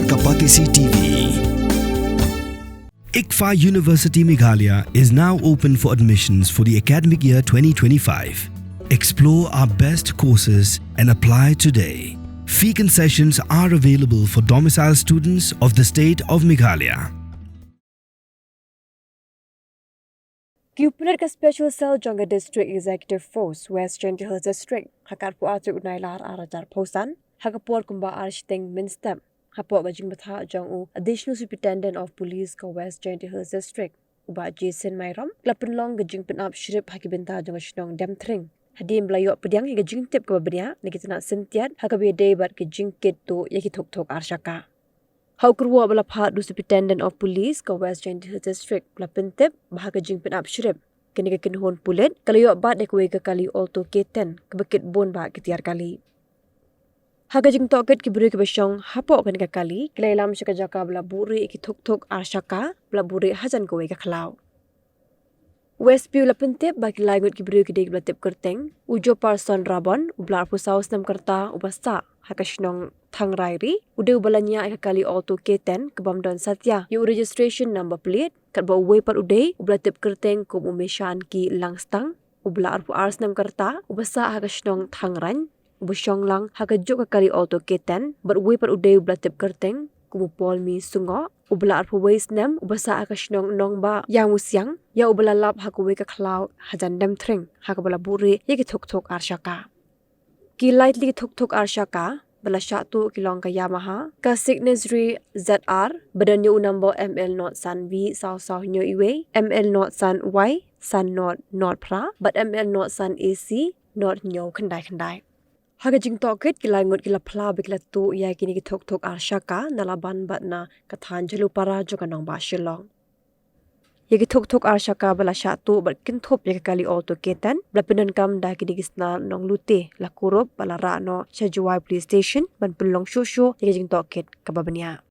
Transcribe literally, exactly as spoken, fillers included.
Kapatisi T V. ICFAI University Meghalaya is now open for admissions for the academic year twenty twenty-five. Explore our best courses and apply today. Fee concessions are available for domicile students of the state of Meghalaya. Ki u pulit ka Special Cell jong ka District Executive Force West Jaintia Hills District ha ka arphew ar tarik u Nailar ar hajar arphew san ha ka por kumba ar shiteng mynstep hapoh ka jingbthah jong u Additional Superintendent of Police ka West Jaintia Hills District, u Bah Jason Myrom, ka la pynlong ka jingpynap shrip ha ki bynta jong ka shnong Demthring hadien ba la ïoh pdiang ïa ka jingtip kaba bniah na ki tnat syntiat ha kaba ïadei bad ka jingkit tuh ïa ki thukthuk ar shaka. Ha u kyrwoh ba la phah da u Superintendent of Police ka West Jaintia Hills District, la pyntip ba ha ka jingpynap shrip, kane ka kynhun pulit ka la ïoh bat ïa kawei ka kali Alto K ten kaba kit bun bad ki tiar kali. Ha ka jingtohkit, ki briew kiba shong hapoh kane ka kali ki la ïalam sha ka jaka ba la buhrieh ïa ki thukthuk ar shaka ba la buhrieh hajan kawei ka khlaw. U S P u la pyntip ba ki lai ngut ki briew ki dei kiba la tip kyrteng u Joparson Rabon, uba la arphew saw snem ka rta, uba sah ha ka shnong Thangrairi, u dei uba la ñiah ïa ka kali Alto K ten kabym don satia ïa u registration number plate, katba uwei pat u dei uba la tip kyrteng kum u Meshanki Langstang, uba la arphew ar snem ka rta, uba sah ha ka shnong Thangrain, uba shong lang ha kajuh ka kali Alto K ten, bad uwei pat u dei uba la tip kyrteng kum u Paulmi Sungoh, uba la arphew wei snem, uba sah ha ka shnong Nongbah Ïangmusiang, ïa uba la lap ha kawei ka khlaw hajan Demthring ha kaba la buhrieh ïa ki thukthuk ar shaka. Ki lai tylli ki thukthuk ar shaka ba la shah tuh ki long ka Yamaha, ka Signature Z R ba don ïa u number M L not san V saw saw hynñiew iwei, M L not san Y san not not phra, bad M L not san A C not hynñiew khyndai khyndai. Ha ka jingtohkit, ki lai ngut ki la phla ba ki la tuh ïa kine ki thukthuk ar shaka na Laban bad na ka thaiñ Jhalupara jong ka nongbah Shillong. Ïa ki thukthuk ar shaka ba la shah tuh bad kynthup ïa ka kali Alto K ten ba la pyndonkam da kine ki snar nonglute la kurup bad la rah noh sha Jowai Police Station ban pynlong shuh shuh ïa ka jingtohkit kaba bniah.